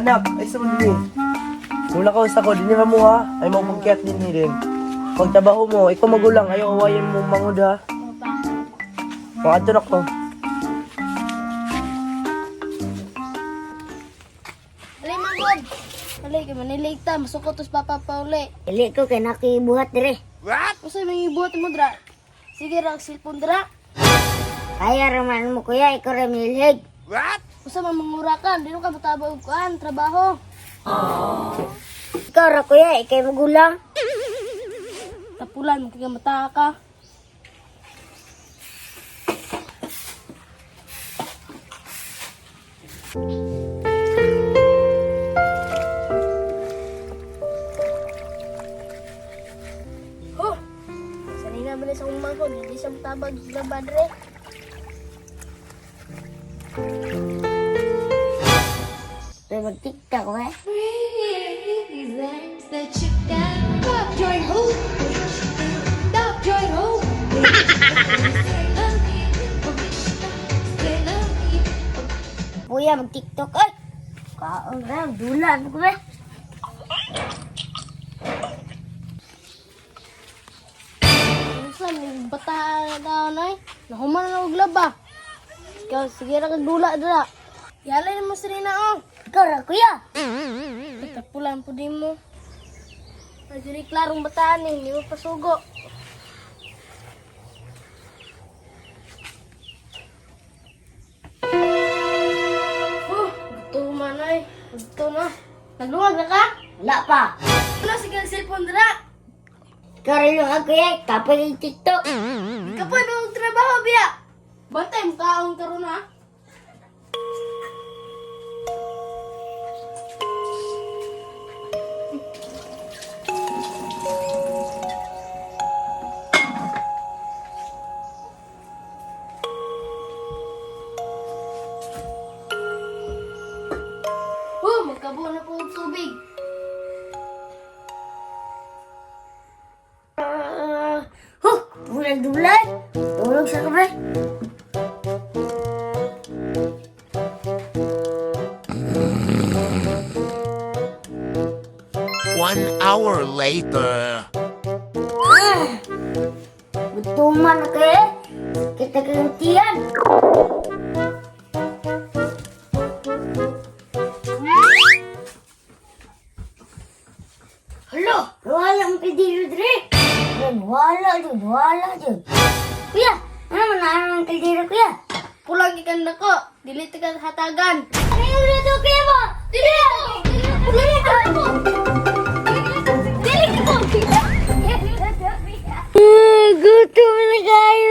Anak, ay sa mo din. Mula ka sa ko, dinhi ra mo ha. Ay mo pagkiat din ni din. Pagtrabaho mo, ikaw magulang, ayaw awayan mo mangod ha. Opa. Mga adto na ko. Dali magod. Dali kay manilig ta, masukot tos papa pauli. Dili ko kay nakibuhat dire. Usa may ibuhat mo dra? Sige ra ang cellphone dra. Kaya raman mo kuya, ikaw ra milhig. Usa man mangura ka, dili ka mataba og kuan, trabaho. Ikaw ra kuya, ikay magulang. Tapulan mo kay mata ka. Oh, sanina ba na sa umangkon, hindi siya matabag sa badre. Pero mag-TikTok eh. Kuya, mag-TikTok ay. Kaon ra, dula mo ko eh. Unsa may bata daw nay? Nahuman na og laba. Ikaw sige ra kag dula dra. Yalay mo sarina oh. Ikaw ra kuya. Tapulan po din mo. Ay, klarong bataan eh, hindi mo pasugo. Oh, gusto man ay. Gusto na. Nagluwag na ka? Wala pa. Wala, sige ang cellphone dra. Ikaw ra yung ako kuya, kapag yung TikTok. Kapoy ba ang trabaho, biya? Bantay mo kaong karon ha. Oh, magkabuo na po og tubig. Ah, huh, bulan dulay. Tulog sa kabe. 1 hour later. Gutuman na kayo. Kita kayong tiyan. Hala, wala ang kaldero dire. Wala jud, wala jud. Kuya, ano man na ang kaldero kuya? Pulang gikan nako, dili ta ka hatagan. Ano yung luto kuya mo? Dili ako! Dili ako! Dili ako! Gutom na kayo.